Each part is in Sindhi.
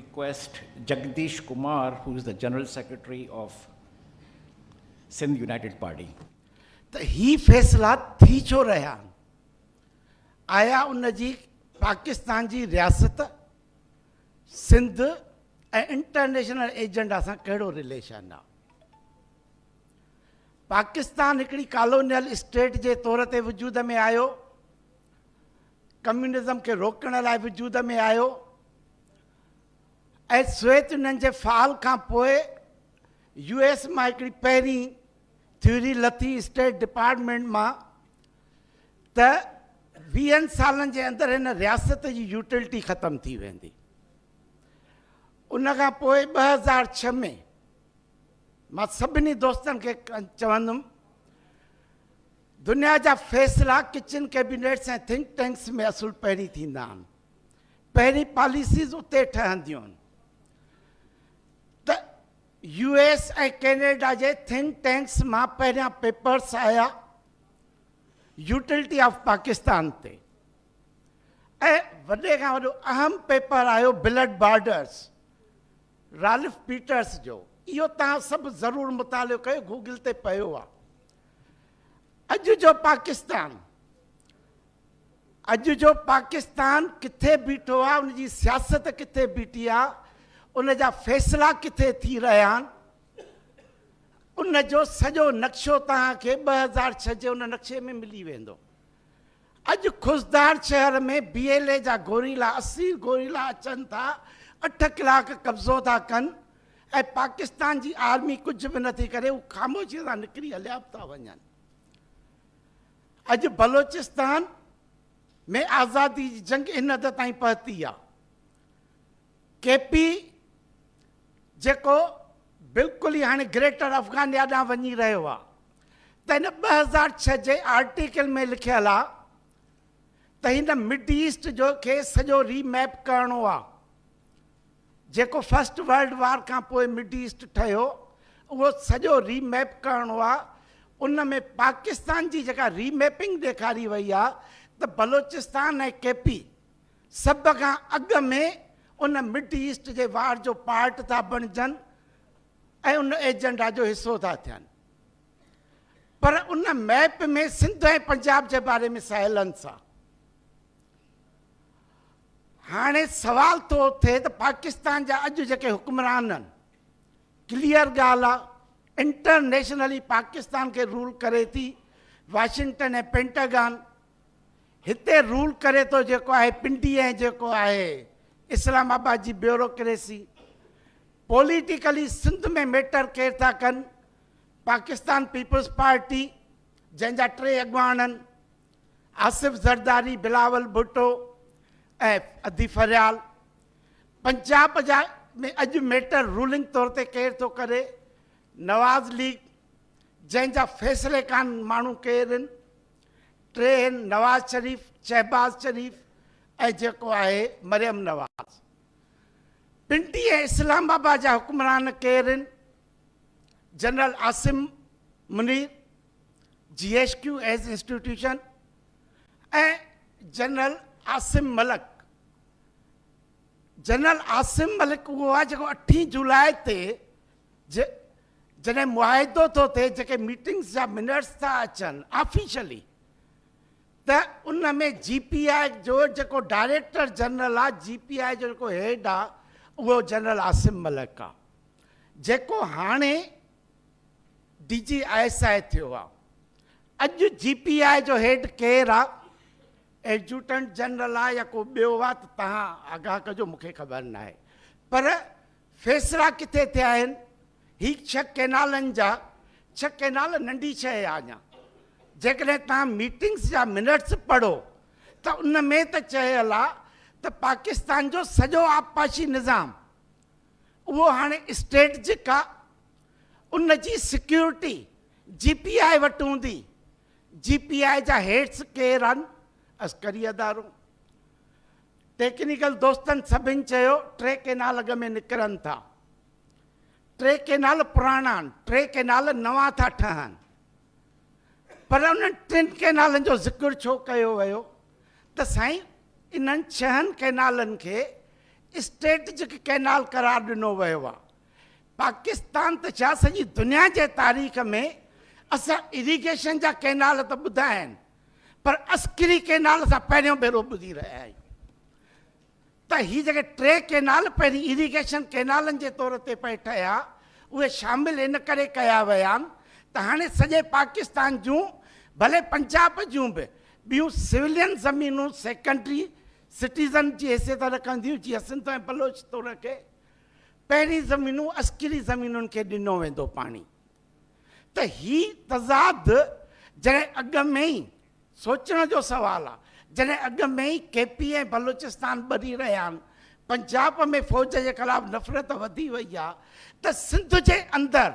request Jagdish Kumar, who is the General Secretary of Sindh United Party. ته هي فيصلا ٿي ڇو رهيا آهن؟ آيا ان جي پاڪستان جي رياست، سنڌ ۽ انٽرنيشنل ايجنڊا سان ڪهڙو رليشن آهي؟ پاڪستان هڪڙي ڪالونيل اسٽيٽ جي طور تي وجود ۾ آيو، ڪميونزم کي روڪڻ لاء وجود ۾ آيو ۽ سويت يونين جي فال کان پوء يو ايس مان هڪڙي پهرين ٿيوري لٿي اسٽيٽ ڊپارٽمينٽ مان ته ويهن سالن جي اندر هن رياست جي يوٽيلٽي ختم ٿي ويندي. ان کان پوء 2006 ۾ مان سڀني دوستن کي چوندم دنيا جا فيصلا ڪچن ڪيبينيٽس ۽ ٿنڪ ٽينڪس ۾ اصل پهرين ٿيندا آهن، پهرين پاليسيز اتي ٺهنديون آهن ته يو ايس ۽ ڪينيڊا جي ٿنڪ ٽينڪس مان پهريان پيپرس آيا يوٽيلٽي آف پاڪستان تي ۽ وڏي کان وڏو اهم پيپر آيو بلڊ بارڊرس رالف پيٽرس جو. اهو توهان سڀ ضرور مطالعو ڪيو، گوگل تي پيو آهي. اڄ جو پاڪستان، اڄ جو پاڪستان ڪٿي بيٺو آهي، ان جي سياست ڪٿي بيٺي آهي، ان جا فيصلا ڪٿي ٿي رهيا آهن، ان جو سڄو نقشو توهان کي 2006 جي ان نقشي ۾ ملي ويندو. اڄ خضدار شهر ۾ بي ايل اي جا گوريلا، 80 گوريلا اچن ٿا، 8 ڪلاڪ قبضو ٿا ڪن ۽ پاڪستان جي آرمي ڪجهه به نٿي ڪري، هو خاموشي سان نڪري هليا به ٿا وڃن. اڄ بلوچستان ۾ آزادي جي جنگ ان حد تائين پهتي آ. ڪي پي جيڪو بلڪل ئي هاڻي گريٽر افغانيا ڏانهن وڃي رهيو آ ته هن 2006 جي آرٽيڪل ۾ لکيل آ ته هن مڊ ايسٽ جو کي سڄو ري ميپ ڪرڻو آ. جيڪو فرسٽ ورلڊ وار کان پوء مڊ ايسٽ ٺهيو اهو سڄو ري ميپ ڪرڻو آ. ان ۾ پاڪستان جي جيڪا ري ميپنگ ڏيکاري وئي آ ته بلوچستان ۽ ڪي پي سڀ کان اڳ ۾ ان مڊ ايسٽ جي وار جو پارٽ ٿا بڻجن ۽ ان ايجنڊا جو حصو ٿا ٿين. پر ان ميپ ۾ سنڌ ۽ پنجاب جي باري ۾ سائلنس آ. هاڻي سوال ٿو اٿي ته پاڪستان جا اڄ جيڪي حڪمران آهن، ڪليئر ڳالهه آ، انٽرنيشنلي پاڪستان کي رول ڪري ٿي واشنگٽن ۽ پينٽاگان، هتي رول ڪري ٿو جيڪو آهي پنڊي ۽ جيڪو آهي اسلام آباد جي بيوروڪريسي. پوليٽيڪلي سنڌ ۾ ميٽر ڪير ٿا ڪن؟ پاڪستان پيپلز پارٽي جنهن جا ٽي اڳواڻ آهن، آصف زرداري، بلاول ڀٽو ۽ ادي فريال. پنجاب جا ۾ اڄ ميٽر رولنگ طور تي ڪير ٿو ڪري؟ نواز ليگ جنهن جا فيصلي ڪان ماڻهو ڪير آهن؟ ٽي آهن، نواز شريف، شهباز شريف ۽ جيڪو آهي مريم نواز. پنڊي ۽ اسلام آباد جا حڪمران ڪير آهن؟ General Asim Munir, G H Q as institution ۽ general Asim Malik. General Asim Malik اهو آهي جيڪو اٺين جولاء تي جڏهن معاهدو ٿو ٿئي، جيڪي ميٽنگز جا منٽس ٿا اچن آفيشلي، ته ان ۾ جي پي آء جو جيڪو ڊائريڪٽر جنرل آهي، جي پي آء جو جيڪو هيڊ آهي، اهو جنرل عاصم ملڪ آهي، جيڪو هاڻي D G I S I ٿيو آهي. اڄ جي پي آء جو هيڊ ڪير آهي؟ ايڊجوٽنٽ جنرل آهي يا ڪو ٻيو آهي ته توهان آگاهه ڪجو، مون کي خبر ناهي. پر فيصلا ڪٿي ٿيا آهن؟ هي ڇهه ڪئنالن جا ڇهه ڪئنال ننڍي شيء آهي اڃا. جيڪڏهن توهان ميٽنگس جا منٽس پڙهو ته ان ۾ ته چيل آهي ته پاڪستان جو سڄو آبپاشي نظام اهو هاڻي اسٽريٽجڪ آهي، ان جي سيڪيورٽي جي پي آء وٽ هوندي. جي پي آء جا هيڊس ڪير آهن؟ عسڪري ادارو. ٽيڪنيڪل دوستن سڀن چيو ٽي ڪئنال اڳ ۾ نڪرن ٿا، ٽي ڪئنال پراڻا آهن، ٽي ڪئنال نوان ٿا ٺهن، پر انهن ٽن ڪئنالن جو ذڪر ڇو ڪيو ويو ته سائين انهن ڇهن ڪئنالن کي اسٽريٽجڪ ڪئنال قرار ڏنو ويو آهي. پاڪستان ته ڇا سڄي دنيا جي تاريخ ۾ اسان اريگيشن جا ڪئنال ته ٻڌا آهن پر عسڪري ڪئنال اسان پهريون ڀيرو ٻڌي رهيا آهيون ته هي جيڪي ٽي ڪئنال پهرين اريگيشن ڪئنالن جي طور تي پئي ٺهيا اهي شامل ان ڪري ڪيا ويا آهن ته هاڻي سڄي پاڪستان جون ڀلي پنجاب جون به ٻيون سولين زمينون سيڪنڊري سٽيزن جي حيثيت رکنديون جيئن سنڌ ۽ بلوچ طور کي پهرين زمينون عسڪري زمينن کي ڏنو ويندو پاڻي ته هي تضاد جڏهن اڳ ۾ ئي سوچڻ جو سوال آ جڏهن اڳ ۾ ئي ڪي پي ۽ بلوچستان ٻري رهيا آهن پنجاب ۾ فوج جي خلاف نفرت وڌي وئي آ ته سنڌ جي اندر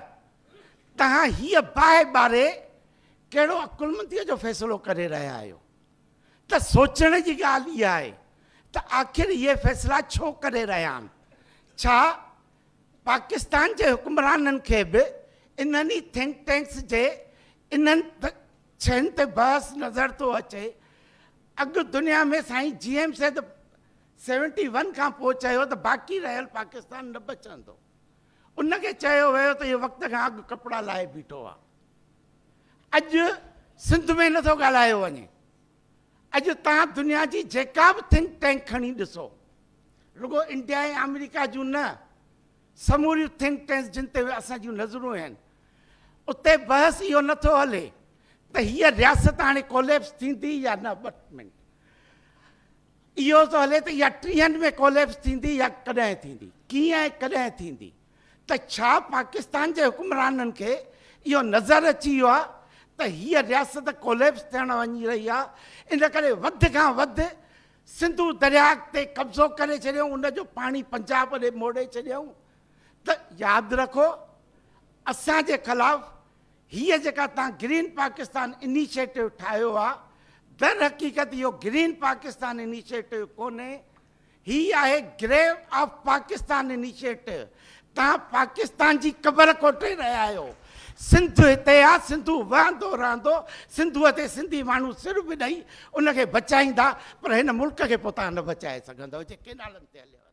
توهان هيء باهه ٻاري ڪهڙو عقلمنديء جو فيصلو ڪري رهيا آهيو ته سوچڻ جي ڳالهه اها آهي ته آخر اهي فيصلا ڇو ڪري رهيا آهن؟ ڇا پاڪستان جي حڪمرانن کي به انهن ئي ٿنڪ ٽينڪس جي انهن شين تي بحث نظر ٿو اچي؟ اڳ دنيا ۾ سائين جي ايم سيد سيونٽي ون کان پوء چيو ته باقي رهيل پاڪستان نه بچندو. ان کي چيو ويو ته اهو وقت کان اڳ ڪپڙا لاهي بيٺو آهي. اڄ سنڌ ۾ نٿو ڳالهايو وڃي. اڄ توهان دنيا جي جيڪا به ٿنڪ ٽينڪ کڻي ڏسو، رڳو انڊيا ۽ آمريڪا جون نه، سموريون ٿنڪ ٽينڪس جن تي اسان جون نظرون آهن، اتي بحث اهو نٿو هلي ته هيء رياست هاڻي ڪوليپس ٿيندي يا نه. ٻه منٽ اهو ٿو هلي ته اها ٽيهن ۾ ڪوليپس ٿيندي يا ڪڏهن ٿيندي، ڪيئن ۽ ڪڏهن ٿيندي. ته ڇا پاڪستان جي حڪمرانن کي اهو نظر اچي ويو آهي ته هيء رياست ڪوليپس ٿيڻ وڃي رهي آهي، ان ڪري وڌ کان وڌ سنڌو درياء تي قبضو ڪري ڇڏيائون، ان جو پاڻي پنجاب ڏي موڙي ڇڏيائون ته ياد رکو اسان جي خلاف هيء جيڪا توهان گرين پاڪستان انيشيٽو ٺاهيو آهي، درحقيقت اهو گرين پاڪستان انيشيٽو ڪونهي، هي آهي گريو آف پاڪستان انيشيٽو، توهان پاڪستان جي قبر کوٽي رهيا آهيو، سنڌ هتي آ، سنڌو وهندو رهندو، سنڌوء تي سنڌي ماڻهو سر به ڏئي ان کي بچائيندا پر هن ملڪ کي پوء توهان نه بچائي سگهندؤ جي ڪينالن تي هليا ويا.